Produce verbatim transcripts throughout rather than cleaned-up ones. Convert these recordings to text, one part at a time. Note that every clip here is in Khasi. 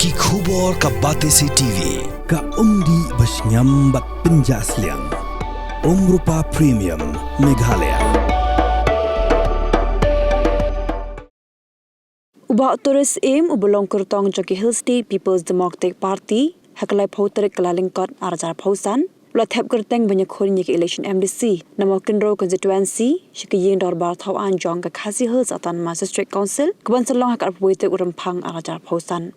Ki khubor ka Batesi T V, ka umdih ba shngiam bad pynjah sliang. Umrupa Premium, Meghalaya. U Bah Tourist Syiem, uba long kyrtong jong ki Hill State People's Democratic Party, ha ka laiphew tarik Kyllalyngkot arhajar arphew san, u la thep kyrteng ban ïakhun ïa ka election M D C na Mawkynrew constituency sha ka ïing dorbar thawaiñ jong ka Khasi Hills Autonomous District Council, kaban sa long ha ka arphew wei tarik u Rymphang arhajar arphew san.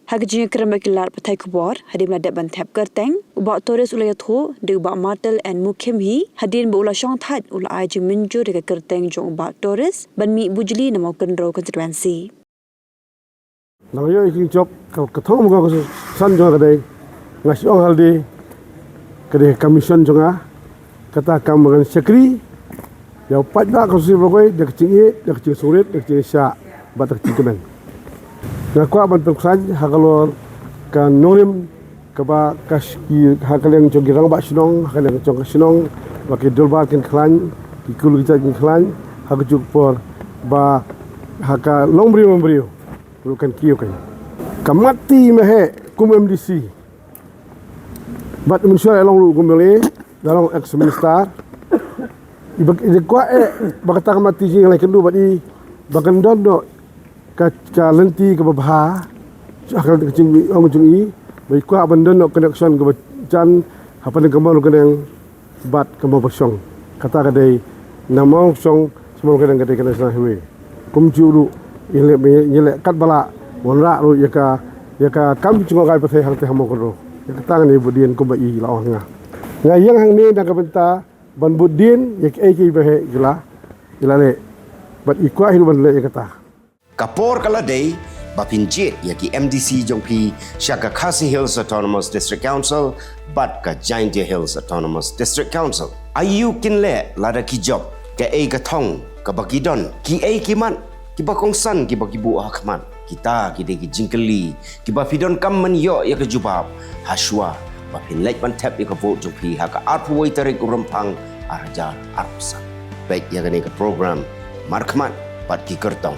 Ha ka jingïakren bad ki lad pathai khubor hadien ba la dep ban thep kyrteng, u Bah Tourist u la ïathuh da u Bah Martel N Mukhim hi, hadien ba u la shongthait u la ai jingmynjur ïa ka kyrteng jong u Bah Tourist ban mih bujli na Mawkynrew constituency. Nga ïoh ïa ka jingjop ka, ka thong ka san jong ka dei, nga shu ong halde ka dei ka mission jong nga, kata kam ngan shakri ïa u paidbah ka Sir Baroh da ka jingïeit, da ka jingsngewrit, da ka jingshah bad da ka jingkmen. Nga kwah ban pynkhuslai ha ka lor ka nongrim kaba ka sh-, ki, ha ka liang jong ki rangbah shnong, ha ka liang jong ka shnong, ba ki dorbar kin khlaiñ, ki kul ki jait kin khlaiñ, ha kajuh ka por ba ha ka longbriew manbriew ruh kan kiew kan. Ka mat ti ma he kum M D C. Bad mynshwa long ruh kum M L A, da long ex minister. I ba, i kwah eh ba kata ka mat ti jingïaleh kynduh bad i ba kan don noh ka, ka lynti kaba bha ha ka jingong jong i, ba i kwah ban don noh connection kaba jan hapdeng ka Mawryngkneng bad ka Mawbashong. Kata ka dei na Mawbashong sha Mawryngkneng ka dei ka National Highway. Kumjuh ruh ngi leh, ngi leh katba lah ban wanrah ruh ïa ka, ïa ka kam jngohkai pyrthei hangtei ha Mawkynrew. Ïa kata ngan ïa bud dien kumba i la ong ha nga. Nga ïeng hangne na ka bynta ban bud dien ïa kiei kiei ba heh ki la, ki la leh. Bad i kwah hi ruh ban leh ïa kata. Ka por ka la dei ba phin jied ïa ki M D C jong phi sha ka Khasi Hills Autonomous District Council bad ka Jaintia Hills Autonomous District Council. Aïu kin leh lada ki jop, kaei ka thong kaba ki don, kiei ki mat kiba kongsan kiba ki buh ha khmat? Kita ki dei ki jingkylli kiba phi donkam ban ïoh ïa ka jubab hashwa ba phin leit ban thep ïa ka vote jong phi ha ka arphew wei tarik u Rymphang arhajar arphew san. Peit ïa kane ka program Markhmat bad ki kyrtong